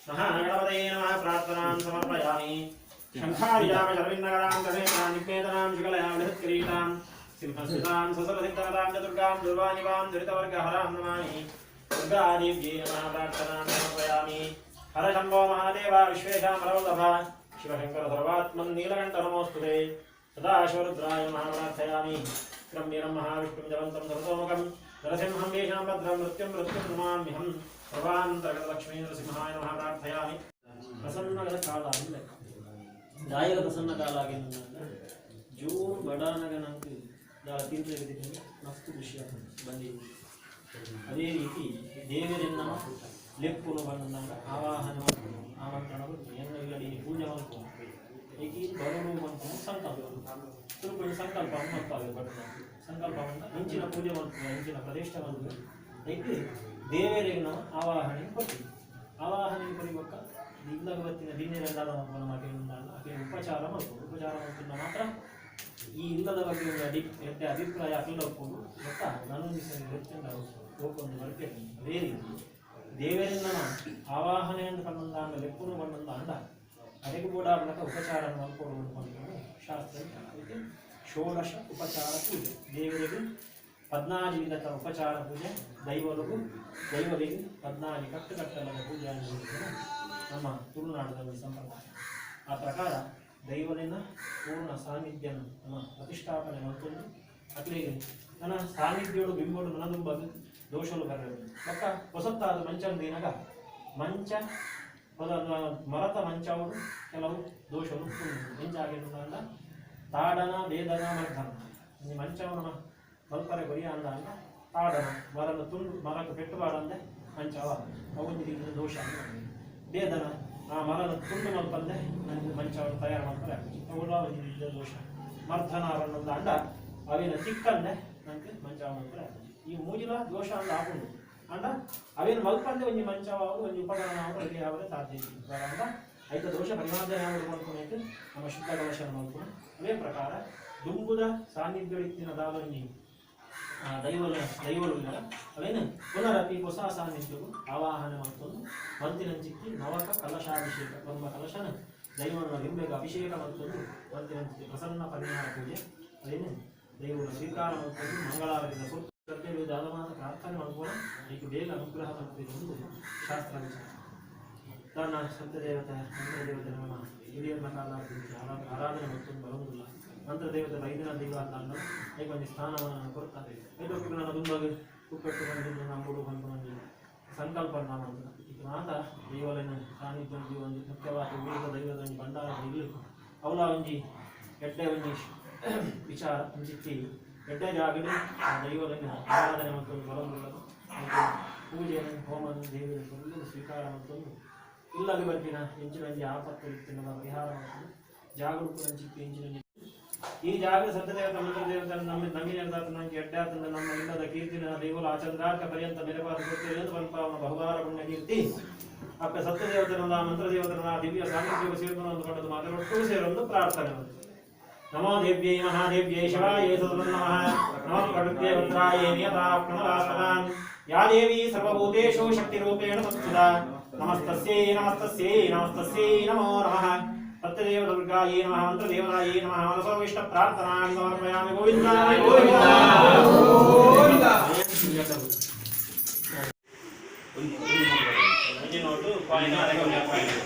महागणपतये नमः। प्रार्थनां समर्पयामि। शङ्खारिजामशरविन्नगरां गणेशां निवेदनां शुकलयां बृहत्किरीटां सिंहस्थितां ससलसिद्धरतां च दुर्गां दुर्वानिवां दुरितवर्गहरां नमामि। दुर्गादेव्यै नमः। प्रार्थनां समर्पयामि। हर शम्भो महादेव विश्वेशा मरवल्लभ शिवशङ्कर सर्वात्मन् नीलकण्ठ नमोऽस्तु ते। सदाशिवरुद्राय नमः। प्रार्थयामि। क्रम्यं महाविष्णुं जवन्तं सर्वतोमुखं नरसिंहं भीषणं भद्रं मृत्युं मृत्युं नमाम्यहं। सर्वान्तर्गतलक्ष्मी नरसिंहाय नमः। प्रार्थयामि। ಪ್ರಸನ್ನದ ಕಾಲ ಅಂದ್ರೆ ದಾಯಗ ಪ್ರಸನ್ನ ಕಾಲ ಆಗಿನ ಜೂನ್ ಬಡಾನಗ ನಂಗೆ ದಾಳ ತೀರ್ಥ ಮಸ್ತ್ ಖುಷಿ ಆಗ್ತದೆ ಬಂದಿದ್ದು. ಅದೇ ರೀತಿ ದೇವರೆನ್ನ ಲೆಪ್ಪುನು ಬಂದಂಗ ಆವಾಹನೆ ಮಾಡ್ಕೊಂಡು ಆಮಂತ್ರಣ ಕೊಟ್ಟು ಎನ್ನ ಇಲ್ಲಡಿ ಪೂಜೆ ಮಾಡ್ಕೊಂಡು ಈಗ ಬರುಡು ಬಂತು ಸಂಕಲ್ಪ ಸುರುಪುಂಜ ಸಂಕಲ್ಪ ಮಾಡ್ತಾವೆ. ಬಡ ಸಂಕಲ್ಪ ಇಂಚಿನ ಪೂಜೆ ಮಾಡ್ತೀವಿ, ಇಂಚಿನ ಪ್ರತಿಷ್ಠೆ ಮಾಡ್ತೀವಿ. ಐಕ್ ದೇವರಿಗೆ ನಾವು ಆವಾಹನೆ ಕೊಡ್ತೀವಿ. ಆವಾಹನೆ ಕೊಡಿಬಕ್ಕ ಇಲ್ಲಗ ಬತ್ತಿನ ದಿನ್ನೆರೆಲ್ಲ ನಮ್ಮ ಅಕೆ ಉಪಚಾರ ಮಾಡ್ಬೋದು. ಉಪಚಾರ ಮಾಡ್ತಿದ್ದ ಮಾತ್ರ ಈ ಇಲ್ಲದ ಬಗ್ಗೆ ಒಂದು ಎಡ್ಡೆ ಅಭಿಪ್ರಾಯ ಅಖಿಲ ಒಪ್ಪುದು ಗೊತ್ತಾ ನನೊಂದು ಗೊತ್ತಿಲ್ಲ ಒಂದು ಬರ್ತೇನೆ. ಅದೇ ರೀತಿ ದೇವರಿಂದ ಆವಾಹನೆ ಅಂತ ಬಂದಂದ ಲೆಪ್ಪುನು ಬಂದಂದ ಅಂಡ ಅದಕ್ಕೆ ಕೂಡ ಮೂಲಕ ಉಪಚಾರ ಮಲ್ಕೊಡು ಅಂತ ಶಾಸ್ತ್ರ. ಅದಕ್ಕೆ ಷೋಡಶ ಉಪಚಾರ ಪೂಜೆ. ದೇವರಿಗೆ 14 ವಿಧದ ಉಪಚಾರ ಪೂಜೆ, ದೈವರಿಗೂ ದೈವರಿಗೆ 14 ಕಟ್ಟುಕಟ್ಟಲದ ಪೂಜೆ ಅನ್ನುವುದು ನಮ್ಮ ತುಳುನಾಡದಲ್ಲಿ ಸಂಪ್ರದಾಯ. ಆ ಪ್ರಕಾರ ದೈವಲಿನ ಪೂರ್ಣ ಸಾನ್ನಿಧ್ಯ ನಮ್ಮ ಪ್ರತಿಷ್ಠಾಪನೆ ಮಾಡ್ಕೊಂಡು ಅಟ್ಲಿಗೆ ನನ್ನ ಸಾನ್ನಿಧ್ಯೋಡು ಬಿಂಬೋಡು ಮನದುಂಬದು ದೋಷಲು ಬರలేదు. ಬೊಕ್ಕ ಹೊಸತ್ತಾದ ಮಂಚನ ದಿನಗ ಮಂಚ ಪದ ಮರತ ಮಂಚವರು ಕೆಲವು ದೋಷಲು ಎಂಚಾಗಿರುವುದಲ್ಲ. ತಾಡನ ವೇದನ ಮರ್ಧನ ಈ ಮಂಚವನ ಮಲ್ಪರೆ ಕೊರಿಯ ಅಂದ ತಾಡನ ಮರನ ತುಂಡು ಮರಕ್ಕೆ ಪೆಟ್ಟು ಮಂಚವ ಅವೊಂದು ರೀತಿಯ ದೋಷ ಅಂತ. ವೇದನ ಆ ಮರನ ತುಂಡು ಮಲ್ಪಂದೆ ನನಗೆ ಮಂಚವನ್ನು ತಯಾರು ಮಾಡ್ತಾರೆ, ಅವುಗಳ ಒಂದು ರೀತಿಯ ದೋಷ. ಮರ್ಧನ ಅವನ್ನೊಂದು ಅಂಡ ಅವಿನ ಚಿಕ್ಕಂದೆ ನನಗೆ ಮಂಚವ ಮಲ್ಪರೆ. ಈ ಮೂಜಿಲ ದೋಷ ಅಂದ ಆಪುಂಡು ಅಂಡ ಅವೇನು ಮಲ್ಪಂದೆ ಒಂಜಿ ಮಂಚವ ಒಂಜಿ ಉಪಕರಣ ರೆಡಿ ಆವರೆ ಸಾಧ್ಯ ಇಜ್ಜಿ. ಅಂಡ ಐತ ದೋಷ ಪರಿಮಾರ್ಜನೆ ಆವಡು ಮಲ್ಪುನೈಟ್ ನಮ್ಮ ಶುದ್ಧ ಕಲಶ ಮಲ್ಪುನ. ಅದೇ ಪ್ರಕಾರ ದುಂಬುದ ಸಾನ್ನಿಧ್ಯ ಇತ್ತಿನ ದಾಲೊಂಜಿ ದೈವಲ ದೈವಲು ಅವೇನು ಪುನರಪಿ ಹೊಸ ಸಾನ್ನಿಧ್ಯವು ಆವಾಹನೆ ಮಲ್ತೊಂದು ಮಂತಿನಂಚಿತ್ತಿ ನವಕ ಕಲಶಾಭಿಷೇಕ ಬ್ರಹ್ಮ ಕಲಶನ ದೈವನ ಲಿಂಬೆಗೆ ಅಭಿಷೇಕ ಮಲ್ತೊಂದು ಮಂತಿನಂಚಿತ್ತಿ ಪ್ರಸನ್ನ ಪರಿಹಾರ ಪೂಜೆ ಅದೇನು ದೈವನ ಸ್ವೀಕಾರ ಮಲ್ತೊಂದು ಮಂಗಳಾರತಿದ ಸುತ್ತೇಳು ದಾದಮಾತ ಪ್ರಾರ್ಥನೆ ಮಲ್ಪೋಣ ಈಗ ಬೇಗ ಅನುಗ್ರಹ ಮಾಡ್ತೀವಿ ಎಂದು ಶಾಸ್ತ್ರ ವಿಚಾರ. ತನ್ನ ಸತ್ಯದೇವತೆ ಮಂತ್ರದೇವತೆ ನಮ್ಮ ಹಿರಿಯರ ಕಾಲ ಆರಾಧನೆ ಮತ್ತು ಬರುವುದಿಲ್ಲ. ಮಂತ್ರದೇವತೆ ಬೈದಿನ ದೈವ ಅಂತ ಅಂದ ಈಗ ಒಂದು ಸ್ಥಾನಮಾನ ಕೊಡ್ತಾರೆ. ಐದೊಟ್ಟು ನನ್ನ ದುಂಬಾಗ ಕುಪ್ಪೆಟ್ಟು ಬಂದಿದ್ದು ನಂಬುಡು ಬಂದು ಒಂದು ಸಂಕಲ್ಪ ಅಂತ ಇದು ಮಾತ ದೈವಲಿನ ಸಾನ್ನಿಧ್ಯ ಒಂದು ಮುಖ್ಯವಾದ ಊರದ ದೈವದ ಒಂಜಿ ಭಂಡಾರ ಇಲ್ಲಿ ಅವಲ ಒಂಜಿ ಎಡ್ಡೆ ಒಂಜಿ ವಿಚಾರ ಅಂಚಿತ್ತಿ ಎಡ್ಡೆ ಜಾಗಡು ಆ ದೈವಲಿನ ಆರಾಧನೆ ಮತ್ತು ಬರೋದಿಲ್ಲ. ಪೂಜೆಯನ್ನು ಹೋಮನ ದೇವಿಯ ಕೊಡಲು ಸ್ವೀಕಾರ ಮತ್ತೊಂದು ಇಲ್ಲದ ಬರ್ಪಿನ ಎಂಚಿನ ಒಂಜಿ ಆಪತ್ತು ಇತ್ತಿನ ಪರಿಹಾರ ಮಾಡ್ತದೆ. ಜಾಗರೂಕ ಅಂಚಿತ್ತು ಎಂಚಿನ ಈ ಜಾಗ ಸತ್ಯದೇವತ ಮಂತ್ರದೇವತ ನಮ್ಮ ನಮ್ಮಿನ ನಂಗೆ ಎಡ್ಡೆ ಆತಂದ ನಮ್ಮ ಇಲ್ಲದ ಕೀರ್ತಿನ ದೈವಲ ಆಚಂದ್ರಾರ್ಕ ಪರ್ಯಂತ ಮೆರವಾದ ಗೊತ್ತಿಲ್ಲ ಪಂಪಾವನ ಬಹುವಾರ ಪುಣ್ಯ ಕೀರ್ತಿ ಅಪ್ಪ ಸತ್ಯದೇವತನ ಮಂತ್ರದೇವತನ ದಿವ್ಯ ಸಾನ್ನಿಧ್ಯವು ಸೇರ್ಕೊಂಡು ಒಂದು ಪಡೆದು ಮಾತರೊಟ್ಟು ಸೇರೊಂದು ಪ್ರಾರ್ಥನೆ. ನಮೋ ದೇವ್ಯೈ ಮಹಾದೇವ್ಯೈ ಶಿವಾಯ ಸದನಮಃ. ನಮಃ ಪ್ರಕೃತ್ಯೇ ಮಂತ್ರಾಯೇ ನಿಯತಾ ಪ್ರಣವಾಸನಾನ್. ಯಾ ದೇವಿ ಸರ್ವಭೂತೇಷು ಶಕ್ತಿರೂಪೇಣ ಸಂಸ್ಥಿತಾ. ನಮಸ್ತಸ್ಯೈ ನಮಸ್ತಸ್ಯೈ ನಮಸ್ತಸ್ಯೈ ನಮೋ ನಮಃ. ಸತ್ಯದೇವ ದುರ್ಗಾಯೇ ನಮಃ. ಮಂತ್ರದೇವತಾಯೇ ನಮಃ. ಮನಸೋವಿಷ್ಟ ಪ್ರಾರ್ಥನಾ ಸಮರ್ಪಯಾಮಿ. ಗೋವಿಂದ ಗೋವಿಂದ. ಒಂಜಿ ನೋಟು ಪಾಯಿಂಟ್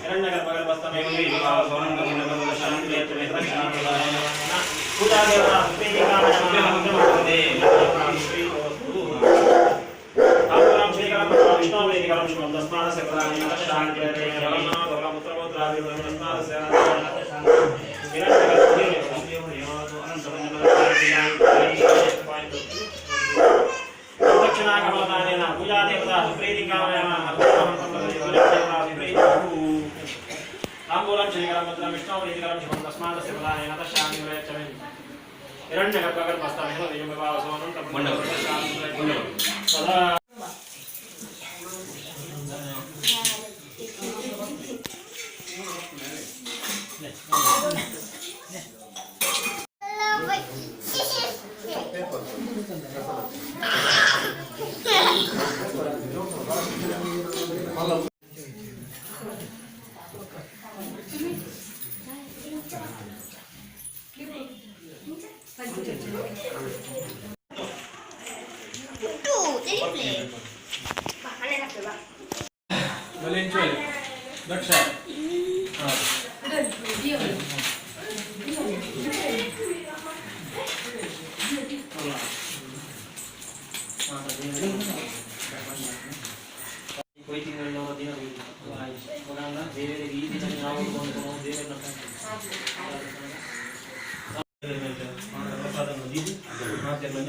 ಹಿರಣ್ಯಗರ್ಭ ದಕ್ಷಿಣಾಕಮಲದಾನೇನ ಪೂಜಾ ದೇವತಾ ಸುಪ್ರೀತಿಕಾಮಯ ತಾಂಬೂಲಂ ಶ್ರೀಕರಂ ಭದ್ರಂ ವಿಷ್ಣು ಪ್ರೀತಿಕರಂ ಶುಭಂ ತಸ್ಮಾದಸ್ಯ ಪ್ರದಾನೇನ ತಸ್ಯಾಮಿ ಪ್ರಯಚ್ಛಮಿ. ಹಿರಣ್ಯಗರ್ಭಗರ್ಭಸ್ಥಮಹಿಮದೇವಸೋನಂತ ಸದಾ. ದಕ್ಷ. ಹಾ. ಕೊಯ್ ತಿಂಗಳಿನವರ ದಿನ ಆಯ್ತು ದೇವರಿಗೆ ಈ ದಿನ ನಾವು ಬಂದು ದೇವರನ್ನ ಪ್ರಸಾದ ದೀದಿ ಮಾತೆಲ್ಲ.